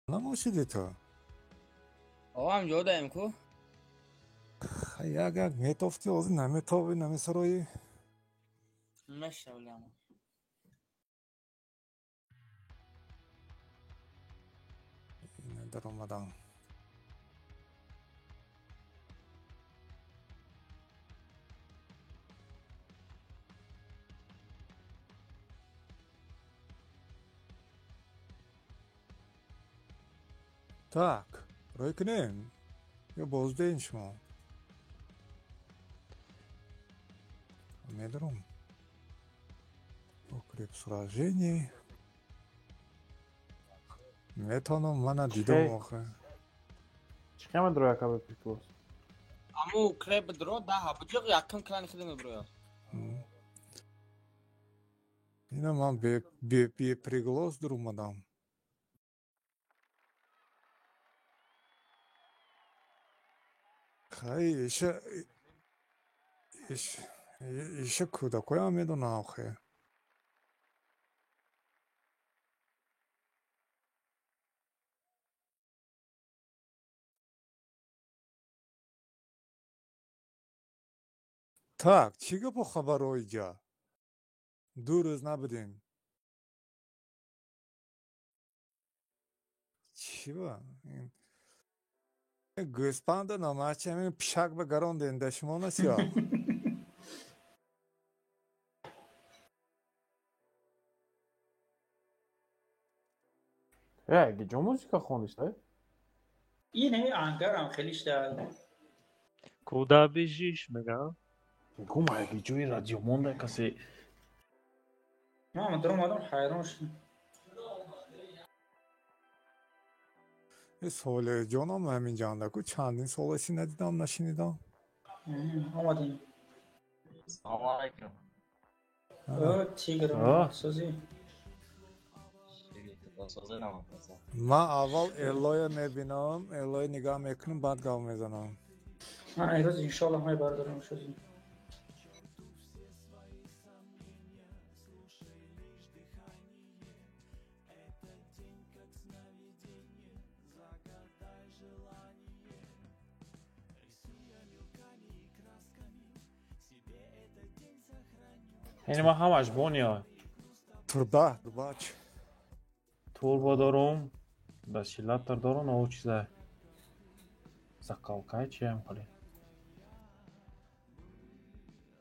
Намошиди ту? Ҳам ҷодаем ку. Як як метофти, ҳозир наметови, намесароӣ. Мешавлям. Даромадам. Так, рӯй кунем ё боздеем шумо? Медорам. Укреп сражений. Метавонам мана дидам охе. Чӣ қимат дро якабе приклос? Аму укреп дро даҳа буҷиқ якум клани хида меброяд. Ина ман бе приглос дурумадам. Хай иша кӯдакоям медонам охе. Так, чӣ гапу хабаро иҷа? Ду рӯз набудем. Чӣ ба? Гӯспанда намачи ҳамин пишак ба гарондем, да шумо насиё? Э, ҷо музика хондиш, э? Ин ҳами ангарам хеле шда. Куда бежишь, мегам? Гум, аги ҷои радио монда касе. Ман даромадам, ҳайрон шудам. Солеҳҷонам ҳамин ҷандаку чандин соласи надидам, нашинидам. Омадем. Салому алайкум. Тигр, созӣ. Ман аввал Эллоя мебинам, Эллоя нигаҳ мекунам, баъд гап мезанам. Ман имрӯз иншоаллоҳ мебардорам шозӣ. Яъне ман ҳамаш бониё. Турба, турбач. Турбо дорум, дастилатор дорум, о чиза. Закалка чиям хали?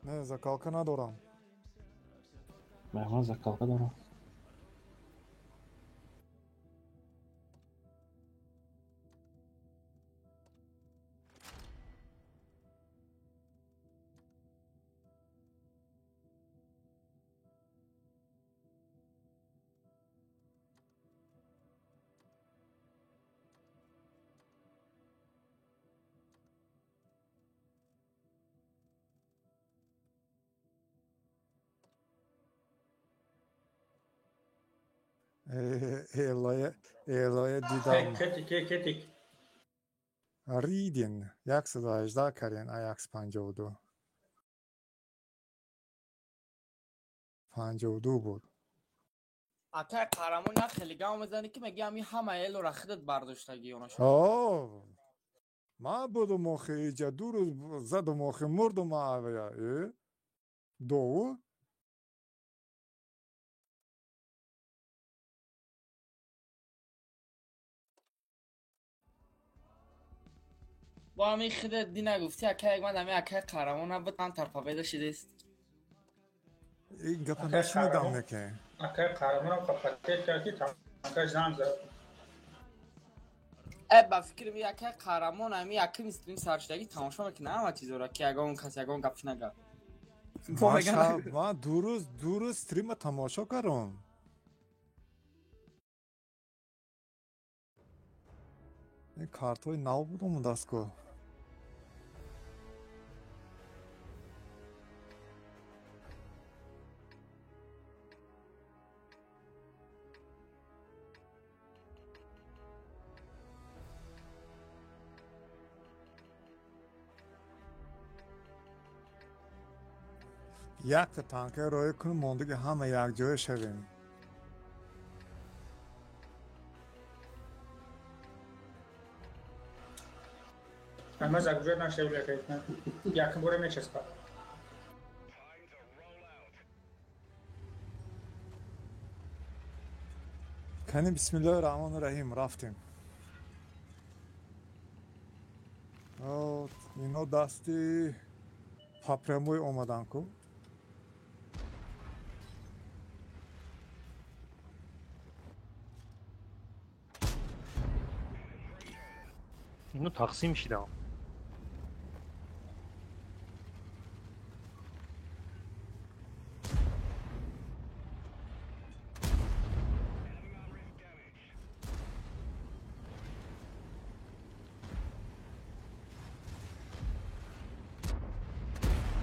Не, закалка надорам. Ман закалка дорам. Элоя дидам. Кетик. Ридин 118 карен, Аякс 52. 52 буд. Акай қаҳрамон як хеле гап мезанӣ ки меги ҳами ҳама элора худат бардоштагӣ ёнаша. Ман будум охи иҷа ду рӯз задум охи мурдум авя. Дову? Бо ҳамин худат ди нагуфти акай ман ҳами акай қаҳрамон набуд, ҳам тарпабеда шидест. Ин гапа нашунидам неке. Акай қаҳрамонам қапатет кард ки танкаш занг зад. Э, ба фикрам акай қаҳрамон ҳами якум стрим саршудагӣ тамошо мекунад ҳама чизоро ки ягон кас ягон гап нагап. Ман ду рӯз стрима тамошо кардам. Ин картҳои нав будам дастгоҳ. Якта танка роя кунем, мондаги ҳама якҷоя шавем. Ама загружать нашавля кайфна. Якм бора мечаспа. Кани бисмиллоҳи раҳмони раҳим рафтем. Ино дасти папрямой омадан ку. Ино тақсим шидам.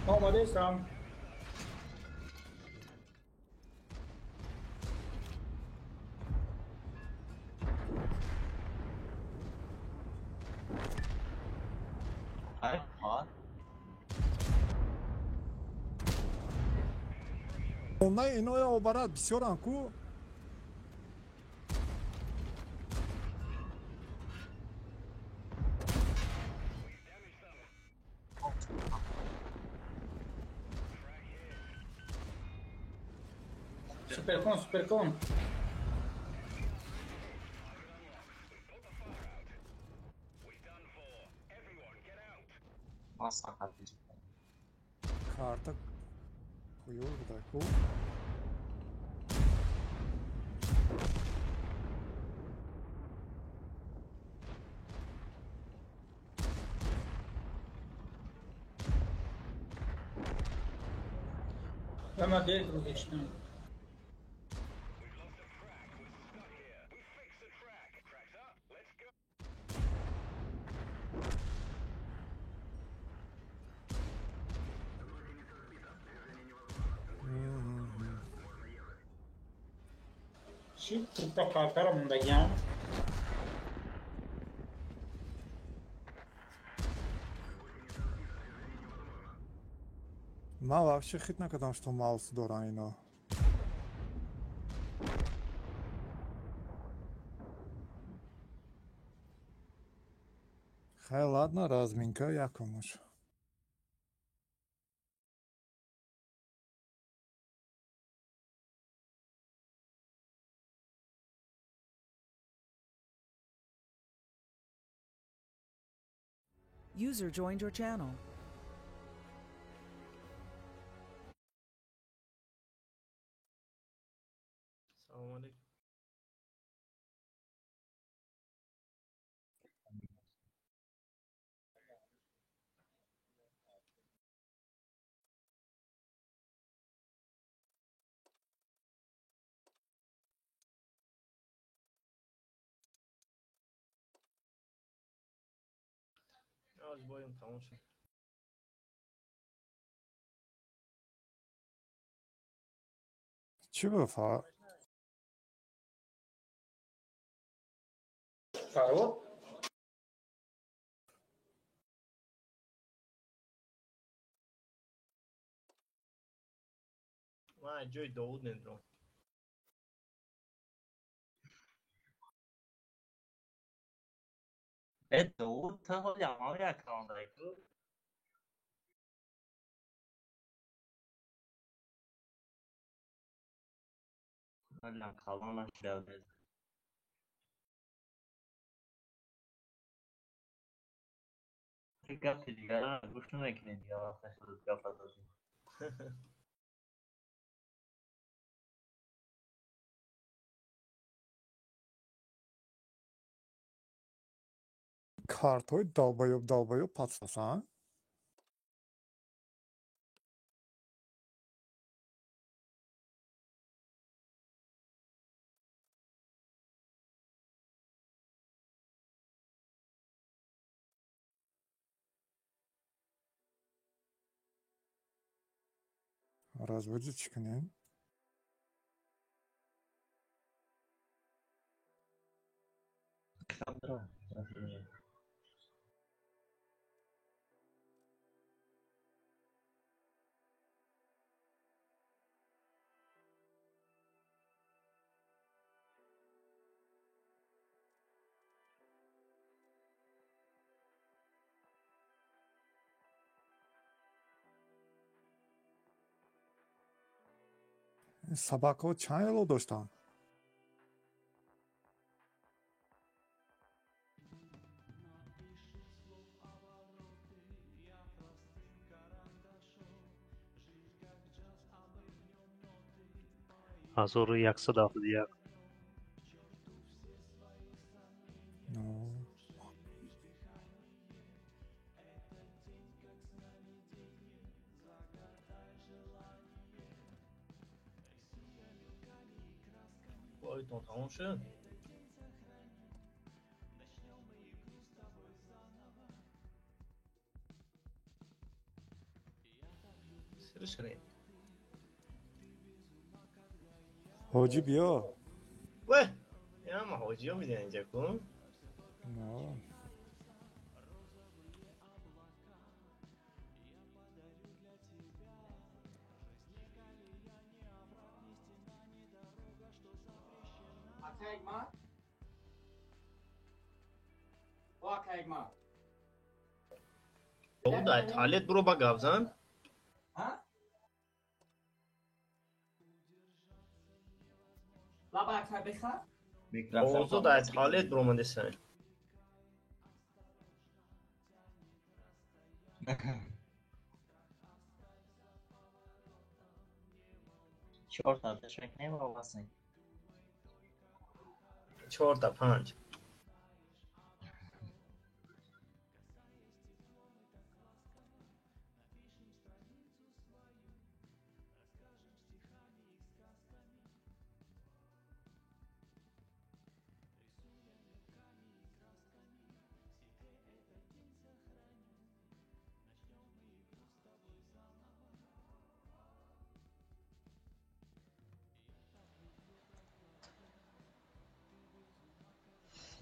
Омодаистам. Онай иноя обарад бисёран ку. Суперкон, суперкон. Карта хуёв буда ку. Ама дер гузоштам. Чӣ тупа картаро мондагиам? Ман вообще хит накардам, что маус доран ино. Хай, ладно, разминка якумуш. User joined your channel. Салом алейкум. Аз боем тамом шуд. Чӣ бифа? Фарҳод? Ман аз ҷои Довуд медурам. Э, Довуд, ту ҳоли ҳамаи аккаунт дорӣ ку? Ҳолиам калон нашуда буд. Ту гапи дигарро гӯш намекунӣ, дигар вақт нашуда гапа додӣ. Картҳои долбоёб долбоёб пасасан. Разводить чӣ кунем? Ин собакаҳо чанд эло доштанд? 1171. Бойтон тамом шуд? Сириш кунед. Ҳоҷӣ биё. Ве, инама ҳоҷиё бидиҳан инҷа кун. Дай туалет буро ба гап зан. Овозо дай туалет буромадесан. Чорта ташакнем овозин. 4 та 5.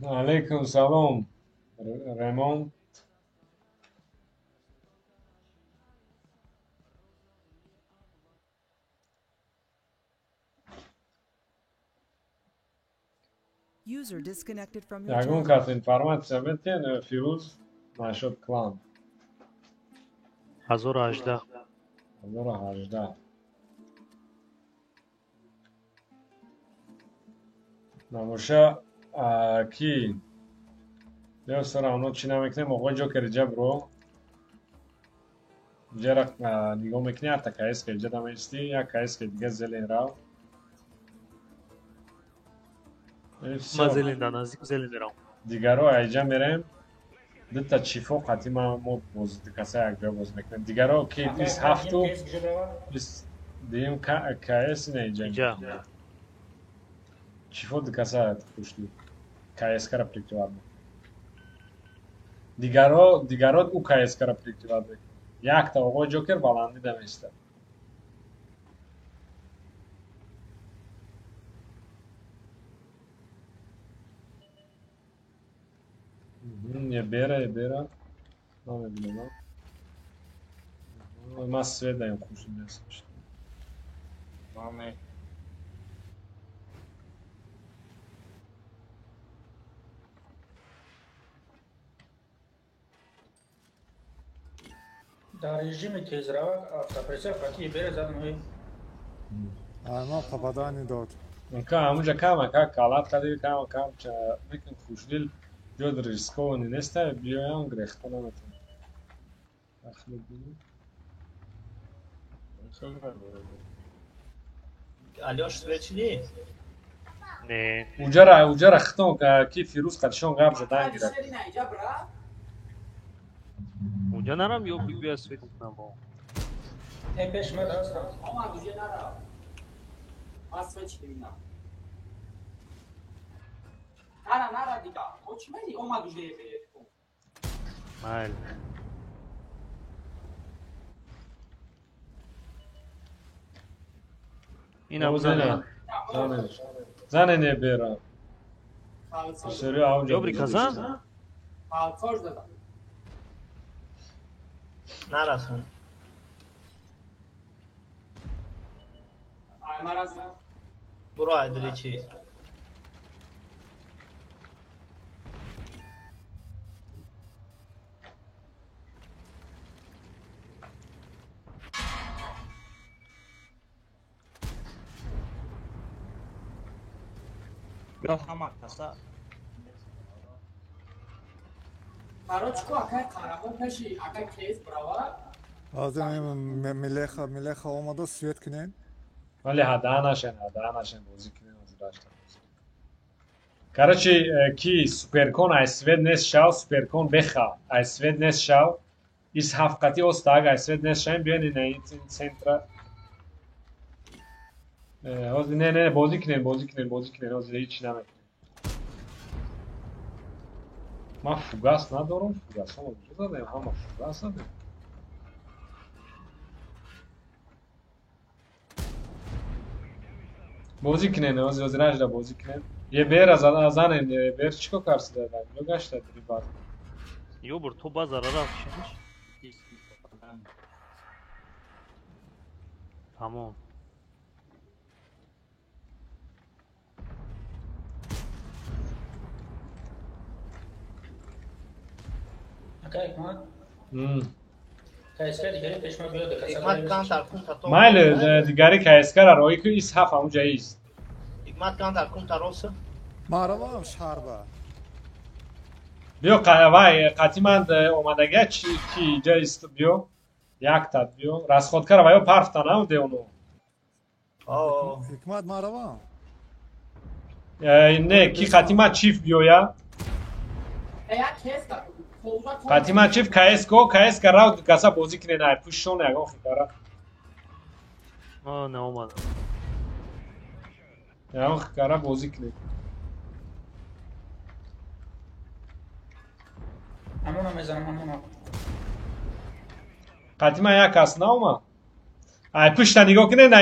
Алейкум салом, Ремонт. User disconnected from your Ягон channel. кас информатсия метиҳен, Фирӯз, нашуд клан? 1018. 1018. Намоша ки ё сара оно чӣ намекунем, оғои ҷокер иҷа бро. Иҷара нигоҳ мекунӣ, ҳатта каеска иҷа дамеистӣ, як каеска дига зелен рав. Ма зелен да наздик зелен мерам. Дигаро айҷа мерем. Дута чифо қатӣ мо боз каса якҷоя боз мекунем. Дигаро ки 27-у 22-юм каес ина иҷа. Иҷа. Чифо ду каса пушти. КСК-ра прикриват мекунад. Дигаро дигаро ӯ КСК-ра прикриват мекунад. Якта оғои ҷокер баландӣ дамеистад. Ебера, ебера. Намебинам. Ма свет даем хуши нест. Маме. Дар режими тезравак автоприцел қати ебера задам ҳои. Ама попадани дод. Ка ҳамунҷа кама ка калат кади кама кам ча мекун хушдил ҷод рисковани неста биёям грехта наметавонам. Ахли бинем. Алёш свет шидӣ? Не. Уҷара хитон ки Фирӯз қадишон гап задан гирад. Унҷа нарам ё бибия свет кунам бо. Не пеш ма дастам. Омад уҷа нарав. Ман свет шидим. Нара, нара дига. Ту чӣ мери? Омад уҷа ебе. Майли. Ина зане. Зане не бера. Серио аунҷа. Добри казан? Палцош дадам. Нарасон. Ай маразам. Буро айдри чи? Ҳама каса. Короче, ку акай қарамон пеши акай кейс брава. Ҳозир милеха милеха омада свет кунем. Вале ҳада нашен, ҳада нашен бозӣ кунем ҳозир рашта. Короче, ки суперкон ай свет нест шав, суперкон беха. Ай свет нест шав. Ис ҳафқати остаг ай свет нест шавем, биён ина ин центра. Ҳозир не не бозӣ кунем, бозӣ кунем, бозӣ кунем, ҳозир ҳеҷ намекунем. Ман фугас надорам, фугасҳоро куҷо задем? Ҳама фугас задем. Бозӣ кунем, ҳозир ҳозир ажда бозӣ кунем. Е бера занен, бер чӣ кор карсида? Ё гашта рибат. Ё бур то базара рафт шиниш. Тамом. Майли, дигари КСК-ра роӣ ку, ис ҳафт ҳамунҷа ист. Ҳикмат кантар кунтар оса. Ман равам шаҳрба. Биё вай қатъи ман омадага чи ки иҷа ист биё. Яктат биё. Расходкара ва ё парфта на деону. Ҳикмат ман равам. Не, ки қатъи ман чиф биёя? Қатъи ман чиф КС ко, КС ка рав гаса бозӣ кунен ай пушшон ягон хикара. А, не омадам. Ягон хикара бозӣ кунен. Ҳамона мезанам, ҳамона. Қатъи ман як кас наомад. Ай пушта нигоҳ кунен, ай